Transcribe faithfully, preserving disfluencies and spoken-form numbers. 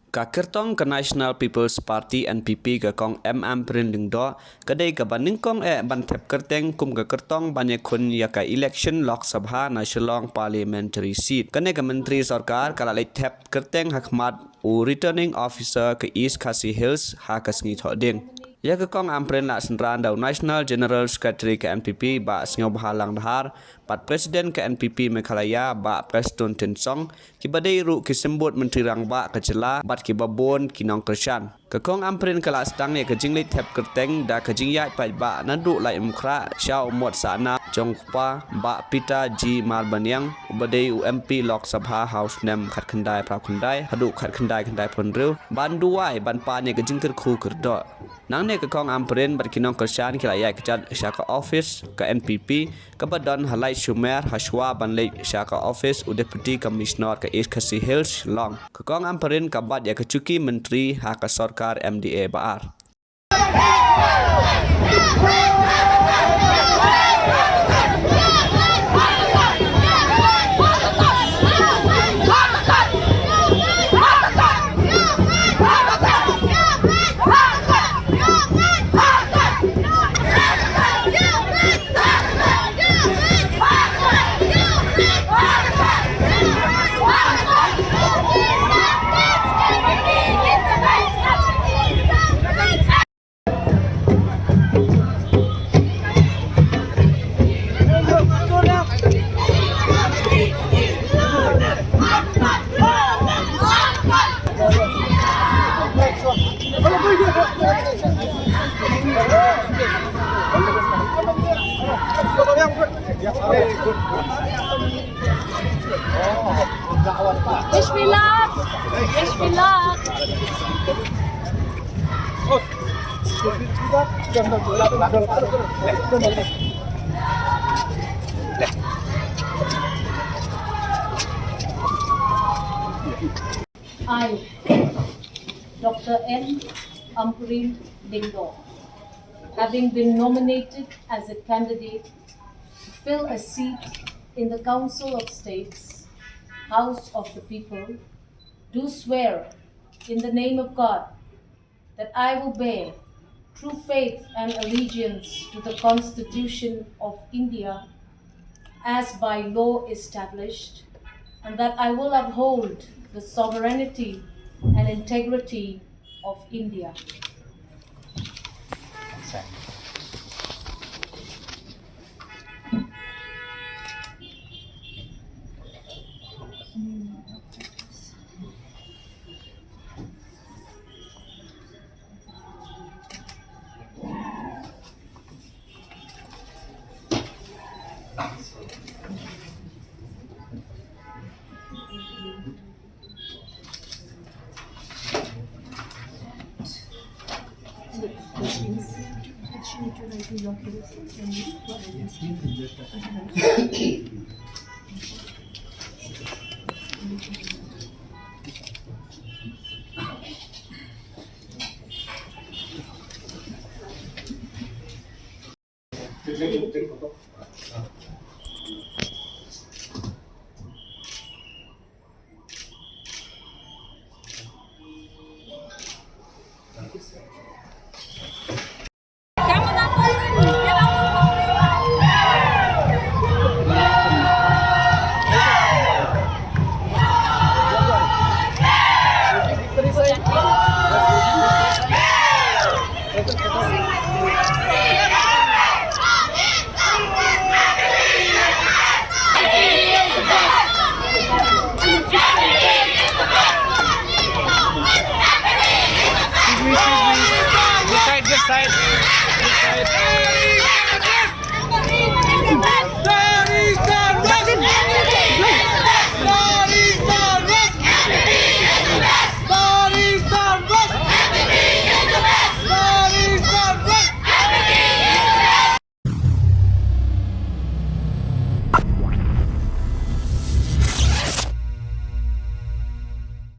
Ka kyrtong ka National People's Party, N P P, ka Kong M Ampareen Lyngdoh, ka dei kaba nyngkong eh ban thep kyrteng kum ka kyrtong ban ïakhun ïa ka election Lok Sabha na Shillong Parliamentary Seat. Kane ka myntri sorkar ka la leit thep kyrteng ha khmat u Returning Officer ka East Khasi Hills ha ka sngi Thohdieng. Ïa ka Kong Ampareen la synran da u National General Secretary ka N P P, Bah Sniawbhalang Dhar, bad President ka N P P Meghalaya, Bah Prestone Tynsong, kiba dei ruh ki symbud Myntri Rangbah ka jylla bad kiba bun ki nongkyrshan. Ka Kong Ampareen ka la sdang ïa ka jingleit thep kyrteng da ka jingïaid paidbah naduh Laitumkhrah sha u Mot Sahnam jong u Kpa, Bah Peter G Marbaniang, uba dei u M P Lok Sabha ha u snem khatkhyndai phra khyndai haduh khatkhyndai khyndai phew hynriew, ban duwai ban pan ïa ka jingkyrkhu kyrdoh. Nangne ka Kong Ampareen bad ki nongkyrshan ki la ïaid kjat sha ka office ka N P P, kaba don ha Laitumkhrah, hashwa ban leit sha ka office u Deputy Commissioner ka East Khasi Hills, Shillong. Ka Kong Ampareen ka bat ïa ka chuki myntri ha ka sorkar M D A ba ar. Wish me luck. Wish me luck. I, Doctor M Ampareen Lyngdoh, having been nominated as a candidate to fill a seat in the Council of States, House of the People, do swear in the name of God that I will bear true faith and allegiance to the Constitution of India as by law established, and that I will uphold the sovereignty and integrity of India. Excuse me, excuse me. This side, this side. This side.